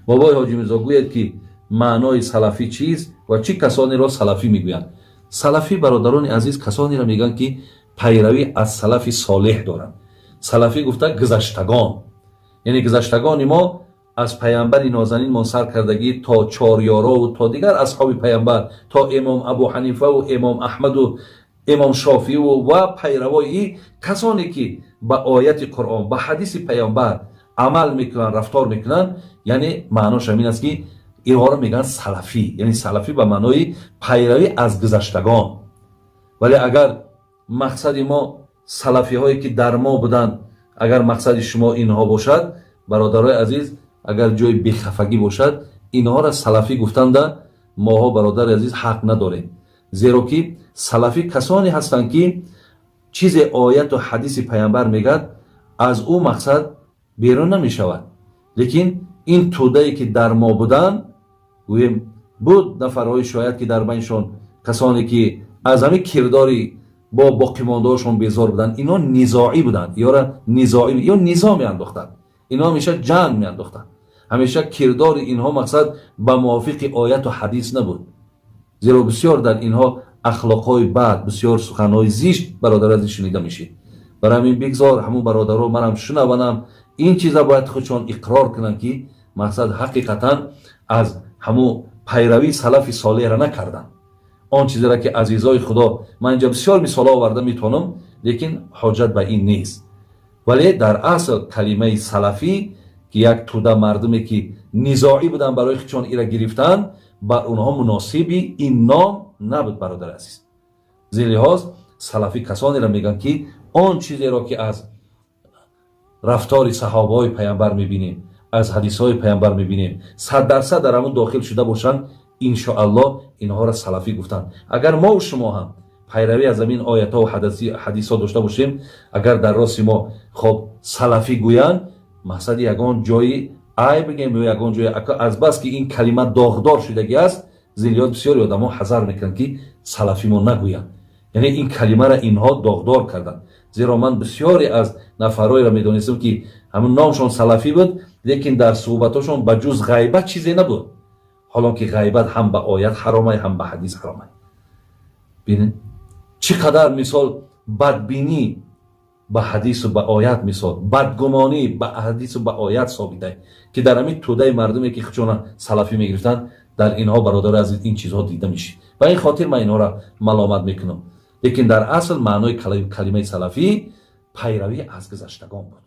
Бобои Ҳоҷи Мирзо, гӯед, ки маънои салафӣ чист ва чӣ касонеро салафӣ мегӯянд? Салафӣ, бародарони азиз, касонеро мегӯянд, ки пайравӣ аз салафи солеҳ доранд. Салафӣ гуфта гузаштагон, яъне гузаштагони мо аз паямбари нозанинмон сар кардагӣ то чорёрову то дигар асҳоби паямбар, то имом Абу Ҳанифаву имом Аҳмаду имом Шофииву ва пайравои касоне, ки ба ояти Қуръон, ба ҳадиси паямбар амал мекунанд, рафтор мекунанд. Яъне маънош ҳамин аст, ки инҳоро мегӯянд салафӣ, яъне салафӣ ба маънои пайравӣ аз гузаштагон. Вале агар мақсади мо салафиҳое, ки дар мо буданд, агар мақсади шумо инҳо бошад, бародарои азиз, агар ҷои бехафагӣ бошад, инҳоро салафӣ гуфтанда моҳо, бародари азиз, ҳақ надорем, зеро ки салафӣ касоне ҳастанд, ки чизе ояту ҳадиси паямбар мегӯяд, аз ӯ мақсад берун намешавад. Лекин ин тӯдае, ки дар мо буданд, гӯем, буд нафарҳои шояд, ки дар байншон касоне, ки аз ҳамин кирдори бо боқимондаҳошон безор буданд, инҳо низоӣ буданд, ёра низоӣ ё низо меандохтанд, инҳо ҳамеша ҷанг меандохтанд. Ҳамеша кирдори инҳо мақсад ба мувофиқи ояту ҳадис набуд, зеро бисёр дар инҳо ахлоқҳои бад, бисёр суханҳои зишт, бародар азиз, шунида мешид. Барои ҳамин бигзор ҳамун бародаро манам шунаванам, ин чиза бояд худшон иқрор кунанд, ки мақсад ҳақиқатан аз ҳамун пайравии салафи солеҳра накарданд. Он чизеро, ки, азизои Худо, ман инҷа бисёр мисолҳо оварда метавонам, лекин ҳоҷат ба ин нест. Вале дар асл калимаи салафӣ, ки як тӯда мардуме, ки низоӣ буданд, барои худшон ира гирифтанд, бар онҳо муносиби ин ном набуд, бародари азиз. Зин лиҳоз салафӣ касонеро мегӯянд, ки он чизеро, ки аз рафтори саҳобаҳои паямбар мебинем, аз ҳадисҳои паямбар мебинем, 100% дар ҳамун дохил шуда бошанд, иншоаллоҳ инҳоро салафӣ гуфтанд. Агар мову шумо ҳам пайравӣ аз ҳамин оятҳо ҳадисҳо дошта бошем, агар дар рости мо хоб салафӣ гӯянд, мақсади ягон ҷои айб бигем ё ягон ҷои, азбас ки ин калима доғдор шудагӣ аст, зин лиҳоз бисёри одамо ҳазар мекунанд, ки салафӣ мо нагӯянд. Яъне ин калимаро инҳо доғдор карданд, зеро ман бисёре аз нафарҳоеро медонистам, ки ҳамун номшон салафӣ буд, лекин дар суҳбатҳошон ба ҷуз ғайбат чизе набуд, ҳолон ки ғайбат ҳам ба оят ҳаромай, ҳам ба ҳадис ҳаромай. Бинед, чӣ қадар мисол бадбинӣ ба ҳадису ба оят, мисол бадгумонӣ ба ҳадису ба оят собитай, ки дар ҳамин тӯдаи мардуме, ки худшона салафӣ мегирифтанд, дар инҳо, бародари азиз, ин чизҳо дида мешид. Ба ин хотир ман инҳоро маломат мекунам, лекин дар асл маънои калимаи салафӣ пайравӣ аз гузаштагон буд.